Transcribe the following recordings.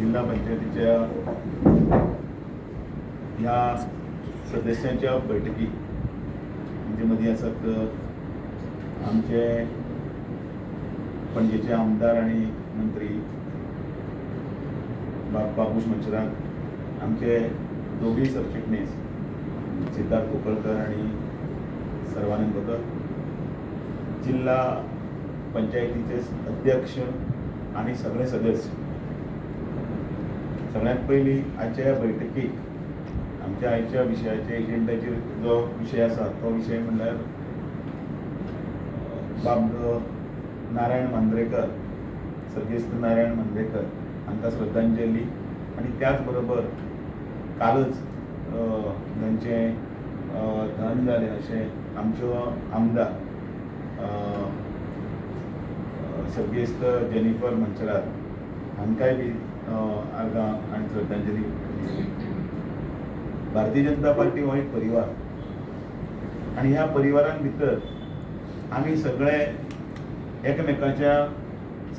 जिल्हा पंचायतीच्या ह्या सदस्यांच्या बैठकीक म्हणजे मदीं आसात आमचे पणजेचे आमदार आनी मंत्री बाब बाबूश मंचरात, आमचे दोगूय सरचिटणीस सिद्धार्थ कुंकळकर आनी सर्वानंद भगत, जिल्हा पंचायतीचे अध्यक्ष आनी सगळे सदस्य. सगळ्यांत पयलीं आजच्या ह्या बैठकीक आमच्या आयच्या विशयाच्या एजेंडाचेर जो विशय आसा तो विशय म्हणल्यार बाब नारायण मांद्रेकर, सर्गेस्त नारायण मांद्रेकर हांकां श्रद्धांजली आनी त्याच बरोबर कालच तांचें धन जालें अशें आमच्यो आमदार सर्गेस्त जेनिफर मंचरात हांकांय बी आर्गां आनी श्रद्धांजली दिली. भारतीय जनता पार्टी हो एक परिवार आनी ह्या परिवारान भितर आमी सगळे एकमेकाच्या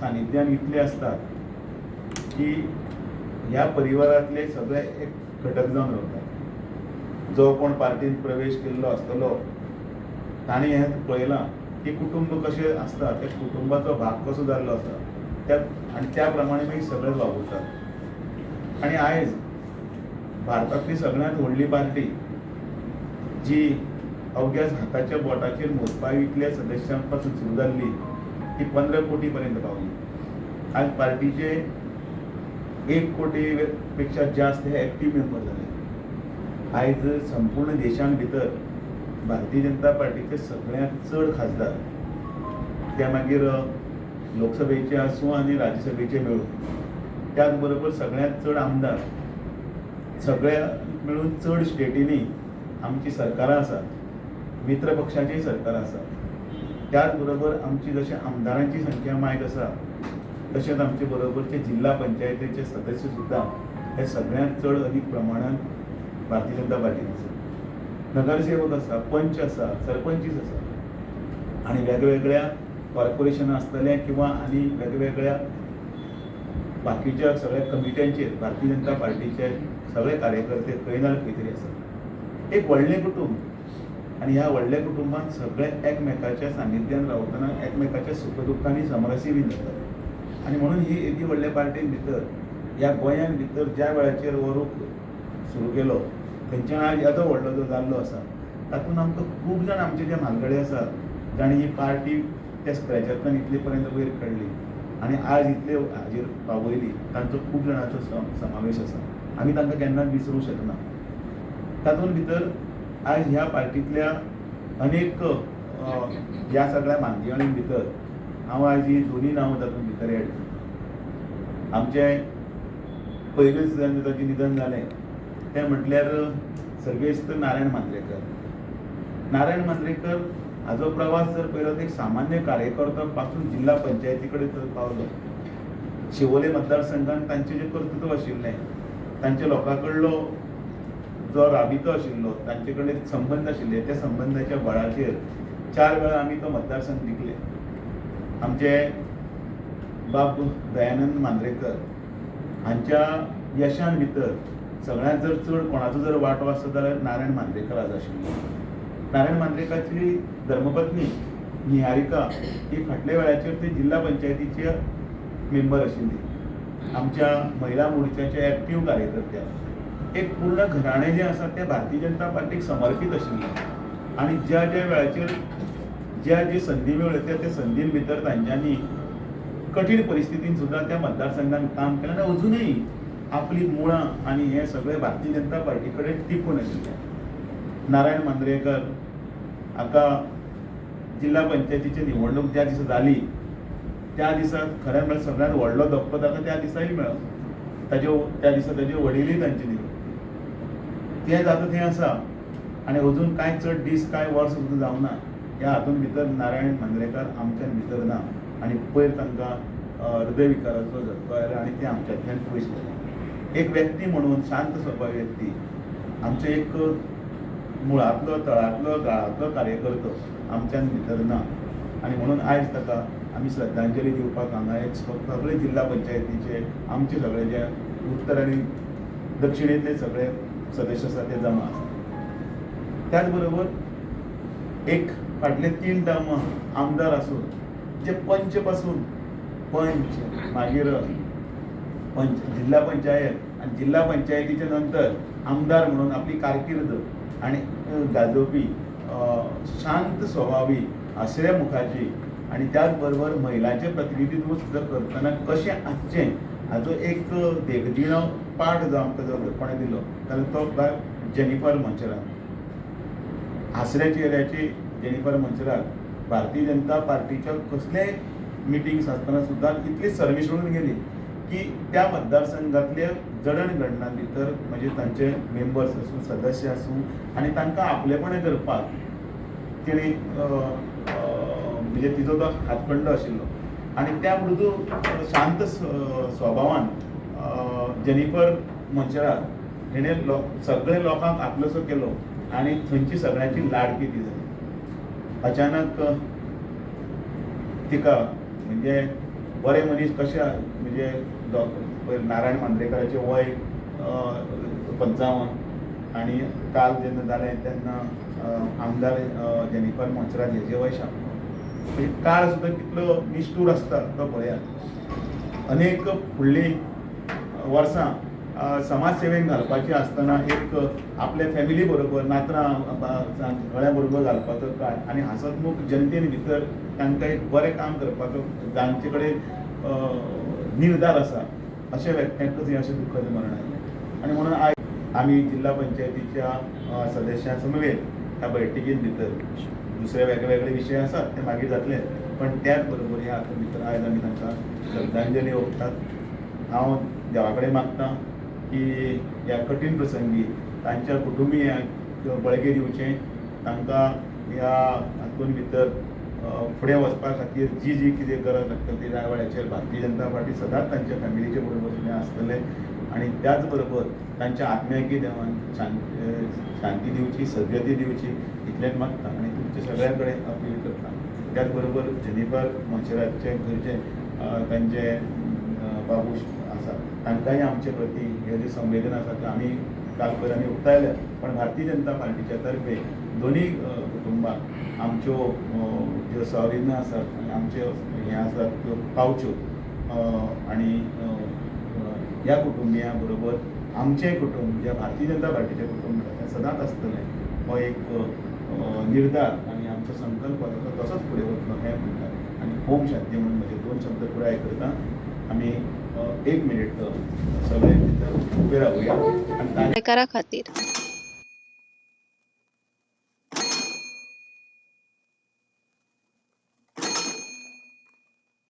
सानिध्यान इतले आसतात की ह्या परिवारांतले सगळे एक घटक जावन रावतात. जो कोण पार्टीन प्रवेश केल्लो आसतलो तांणी हें पळयलां की कुटुंब कशें आसता, त्या कुटुंबाचो भाग कसो जाल्लो आसा त्या आनी त्या प्रमाणे मागीर सगळे वावुरतात. आनी आयज भारतांतली सगळ्यांत व्हडली पार्टी जी अवघ्या हाताच्या बोटाचेर मोजपा इतल्या सदस्यां पासून सुरू जाल्ली ती 15 कोटी पर्यंत पावली. आज पार्टीचे 1 कोटी पेक्षा जास्त हे एक्टीव मेंबर जाले. आयज संपूर्ण देशान भितर भारतीय जनता पार्टीचे सगळ्यांत चड खासदार, ते मागीर लोकसभेचे आसूं आनी राज्यसभेचे मेळून, त्याच बरोबर सगळ्यांत चड आमदार, सगळ्या मेळून चड स्टेटींनी आमची सरकारां आसात, मित्र पक्षाचीय सरकारां आसात. त्याच बरोबर आमची जशें आमदारांची संख्या मायज आसा तशेंच आमचे बरोबरचे जिल्हा पंचायतीचे सदस्य सुद्दां हे सगळ्यांत चड अदीक प्रमाणान भारतीय जनता पार्टीन आसा. नगरसेवक आसा, पंच आसा, सरपंचीस आसा आनी वेगवेगळ्या कॉर्पोरेशनां आसतलें किंवा आनी वेगवेगळ्या बाकीच्या सगळ्या कमिट्यांचेर भारतीय जनता पार्टीचे सगळे कार्यकर्ते खंय ना खंय तरी आसात. एक व्हडलें कुटूंब आनी ह्या व्हडल्या कुटुंबान सगळे एकमेकाच्या सानिध्यान रावतना एकमेकाच्या सुख दुख्खांनी समरसी बी जातात. आनी म्हणून ही येदी व्हडल्या पार्टीन भितर ह्या गोंयान भितर ज्या वेळाचेर हो रूख सुरू केलो थंयच्यान आज येदो व्हडलो जो जाल्लो आसा तातूंत आमकां खूब जाण आमचे जे म्हालगडे आसात जांणी ही पार्टी त्या स्क्रॅचांतल्यान इतले पर्यंत वयर काडली आनी आज इतले हाजेर पावयली तांचो खूब जाणांचो समावेश आसा. आमी तांकां केन्नाच विसरूंक शकना. तातूंत भितर आयज ह्या पार्टींतल्या अनेक ह्या सगळ्या मानदियाळीं भितर हांव आयज ही दोनूय नांवां तातूंत भितर एड करता. आमचे पयलींच जेन्ना ताचें निधन जालें तें म्हटल्यार सर्गेस्त नारायण मांद्रेकर. नारायण मांद्रेकर हाजो प्रवास जर पळयलो तर एक सामान्य कार्यकर्तो पासून जिल्हा पंचायती कडेन तर पावलो. शिवोले मतदारसंघान तांचें जें कर्तृत्व आशिल्लें, तांच्या लोकां कडलो जो राबितो आशिल्लो, तांचे कडेन संबंद आशिल्ले, त्या संबंदाच्या बळाचेर 4 वेळा आमी तो मतदारसंघ जिखले. आमचे बाब दयानंद मांद्रेकर हांच्या यशान भितर सगळ्यांत जर चड कोणाचो जर वांटो आसत जाल्यार नारायण मांद्रेकराचो आशिल्लो. नारायण मांद्रेकराची धर्मपत्नी निहारिका ही फाटल्या वेळाचेर ती जिल्हा पंचायतीचे मेंबर आशिल्ली, आमच्या महिला मोर्चाचे एक्टीव कार्यकर्त्या. एक पूर्ण घराणें जें आसा तें भारतीय जनता पार्टीक समर्पीत आशिल्लें आनी ज्या ज्या वेळाचेर ज्या जी संदी मेळ्ळ्यो त्या त्या संदीन भितर तांच्यांनी कठीण परिस्थितीन सुद्दां त्या मतदारसंघान काम केलें आनी अजुनूय आपली मुळां आनी हें सगळें भारतीय जनता पार्टी कडेन टिकून आशिल्लें. नारायण मांद्रेकर हाका जिल्हा पंचायतीची निवडणूक ज्या दिसा जाली त्या दिसा खरें म्हळ्यार सगळ्यांत व्हडलो धक्को ताका त्या दिसाय मेळ्ळो. त्या दिसा ताजे वडीलय तांचे दिले. तें जाता थंय आसा आनी अजून कांय चड दीस कांय वर्स सुद्दां जावना ह्या हातूंत भितर नारायण मांद्रेकर आमच्यान भितर ना आनी पयर तांकां हृदय विकाराचो झटको आयलो आनी ते आमच्यांतल्यान पयस गेले. एक व्यक्ती म्हणून शांत स्वभाव व्यक्ती, आमचे एक मुळांतलो तळांतलो गाळांतलो कार्यकर्तो आमच्यान भितर ना आनी म्हणून आयज ताका आमी श्रद्धांजली दिवपाक हांगा एक सगळे जिल्हा पंचायतीचे आमचे सगळे जे उत्तर आनी दक्षिणेंतले सगळे सदस्य आसा ते जमा आसा. त्याच बरोबर एक फाटले 3 टर्म आमदार आसून जे पंच पासून पंच मागीर पंच जिल्हा पंचायत आनी जिल्हा पंचायतीच्या नंतर आमदार म्हणून आपली कारकीर्द आनी गाजोवपी शांत स्वभावी, हांसऱ्या मुखाची आनी त्याच बरोबर महिलांचें प्रतिनिधित्व सुद्दां करतना कशें आसचें हाचो एक देखदिणो पाठ जो आमकां जो कोणें दिलो जाल्यार तो बाय जेनिफर मोन्सेरात. हांसऱ्या चेहऱ्याची जेनिफर मोन्सेरात भारतीय जनता पार्टीच्या कसलेय मिटिंग्स आसतना सुद्दां इतली सरमिसळून गेली की त्या मतदारसंघातले जडणघडणा भितर म्हणजे तांचे मेंबर्स आसूं, सदस्य आसूं आनी तांकां आपलेपणें करपाक तिणें म्हणजे तिजो तो हातखंडो आशिल्लो आनी त्या मृदू शांत स्वभावान जेनिफर मोन्सेरात हिणें सगळे लोकांक आपलोसो केलो आनी थंयची सगळ्यांची लाडकी ती जाली. अचानक तिका म्हणजे बरे मनीस कशे म्हणजे पयर नारायण मांद्रेकराचें वय 55 आनी काल जेन्ना जालें तेन्ना आमदार जेनिफर मोन्सेरात हेजें वय 96. म्हणजे काळ सुद्दां कितलो निश्ठूर आसता तो पळयात. अनेक फुडलीं वर्सां समाज सेवेन घालपाची आसतना एक आपल्या फॅमिली बरोबर नातरां सगळ्यां बरोबर घालपाचो काळ आनी हांसतमुख जनतेन भितर तांकां एक बरें काम करपाचो जांचे कडेन निर्धार आसा अशे व्यक्त्यांकच हें अशें दुख्खद मरण आयलें. आनी म्हणून आयज आमी जिल्हा पंचायतीच्या सदस्यां समवेत ह्या बैठकीन भितर दुसरे वेगळे वेगळे विशय आसात ते मागीर जातले, पण त्याच बरोबर ह्या हातूंत भितर आयज आमी तांकां श्रद्धांजली ओंपतात. हांव देवा कडेन मागता की ह्या कठीण प्रसंगी तांच्या कुटुंबियांक बळगें दिवचें, तांकां ह्या हातूंत भितर फुडें वचपा खातीर जी जी कितें गरज लागता ती ह्या वेळाचेर भारतीय जनता पार्टी सदांच तांच्या फॅमिलीचे बरोबर आसतलें आनी त्याच बरोबर तांच्या आत्म्याकय देवान शांती दिवची, सद्गती दिवची इतलेंच मागता आनी तुमच्या सगळ्या कडेन अपील करता. त्याच बरोबर जेनिफर मोन्सेरातचे घरचे तांचे बाबूश आसा तांकांय आमचे प्रती हे जी संवेदना आसा त्यो आमी काल पयर आमी उक्तायल्या, पण भारतीय जनता पार्टीच्या तर्फे दोनूय कुटुंबाक आमच्यो ज्यो संवेदना आसात आनी आमच्यो हें आसात त्यो पावच्यो आनी ह्या कुटुंबियां बरोबर आमचें कुटुंब जें भारतीय जनता पार्टीचें कुटुंब म्हणटा तें सदांच आसतलें हो एक निर्धार आनी आमचो संकल्प आसा तो तसोच फुडें वतलो हें म्हणटा आनी ओम शांती म्हणून म्हजे 2 शब्द पुराय करता. आमी 1 मिनीट सगळे भितर उबे रावया आनी खातीर.